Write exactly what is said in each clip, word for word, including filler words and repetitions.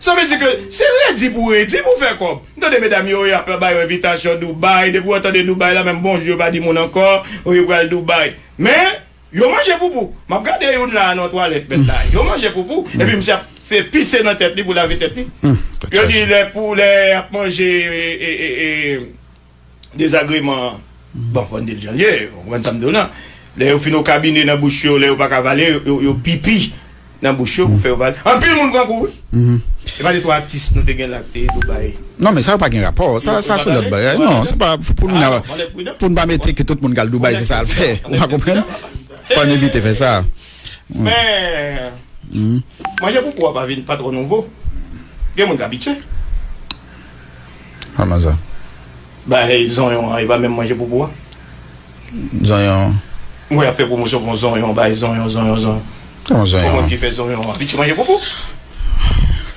Sa vle di ke se redi pou redi pou fè kòb. M tande medam yo, y ap ba yo envitasyon Dubai. Depi w tande Dubai la, menm bonjou yo pa di moun ankò, yo pral Dubai. Men, yo manje poupou. M ap gade youn la nan twalèt mèt la. Yo manje poupou. Epi misye ap fè pise nan tèt li pou lave tèt li. Yo di lè pou lè ap manje e, e, e, e, dezagreman. Bon, fò n di l jan l ye, ou konprann sa m di w lan. Lè yo fin okabine nan bouch yo, lè yo pa ka vale, yo, yo, yo pipi nan bouch yo pou fè yo vale. Anpil moun pran kou, wi. E pa de twa atis nou te gen la ki te Dubai. Non, men sa yo pa gen rapò. Sa, sa se lòt bagay. Non, se pa pou nou, pou nou pa mete ke tout moun k al Dubai, se sa l fè. Ou pa konprann? Fò n evite fè sa. Men, manje poupou a pa vin pa twò nouvo. Gen moun k abitye. Kòman sa? Bay zonyon an, e pa menm manje poupou a. Zonyon. Mwen ap fè pwomosyon pou zonyon, bay zonyon, zonyon, zonyon. Kòman zonyon? Pou moun ki fè zonyon an, abitye manje poupou.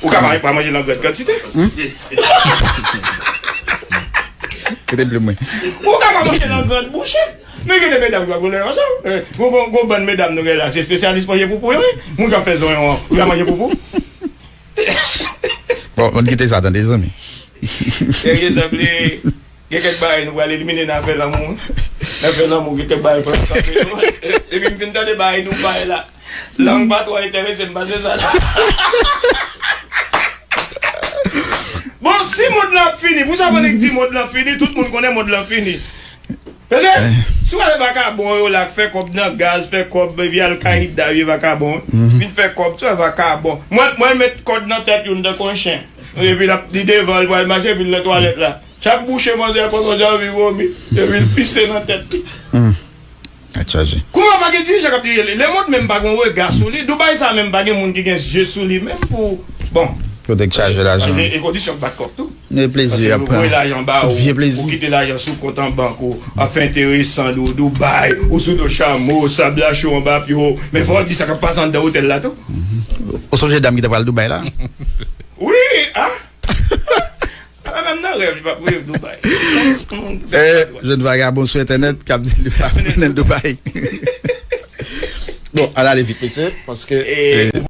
Ou ka pa, pa manje nan gran kantite. Kite dlo mwen. Ou ka pa manje nan gran bouche. Men gen de medam ki pa konnen ansanm. Eh, gon, gon, gon bann medam nou gen la, se espesyalis manje poupou yo, wi. Moun k ap fè zonyon an, ou ka manje poupou? Bon, moun kite sa tande, zanmi. Serye, zanmi, gen kèk bagay nou pral elimine nan afè lanmou. Nan afè lanmou, gen kèk bagay pral kanpe yo. Epi m fin tande bagay nou bay la. Lang pa twò enterese m pase sa la. Bon, si mond lan ap fini, pou sa moun ki di mond lan fini, tout moun konnen mond lan fini. Paske, si w ale vakabon yo la k fè kòb nan gaz, fè kòb vye Al-Qaida, vye vakabon, vin fè kòb, se vakabon. Mwen, mwen met kòd nan tèt youn tankou yon chen. Epi l ap, li devan, l pral mache, epi l nan twalèt la. Chak bouche manzè pran, manzè anvi vomi. Epi l pise nan tèt li. Tèt chaje. Kouman pa gen dirijan k ap dirije li? Lemond menm pa gen yon rega sou li. Dubai sa menm pa gen moun ki gen zye sou li menm pou, bon. Kote k chaje lajan. E, e kondisyon k bat kòk tou. Men plezi ap pran. Paske yo voye lajan ba ou, ou kite lajan sou kont an bank ou, ap fè enteresan, Dou-, Dubai, ou sou do chamo, sab la cho anba pye w. Men fò w di sa k ap pase anndan otèl la tou. Ou sonje dam ki te pral Dubai la? Wi, a? Sa pa menm nan rèv, li p ap rive Dubai. Eh, jèn vagabon sou entènèt k ap di li p ap mennen l Dubai. Bon, ann ale vit, mesye, paske, eh,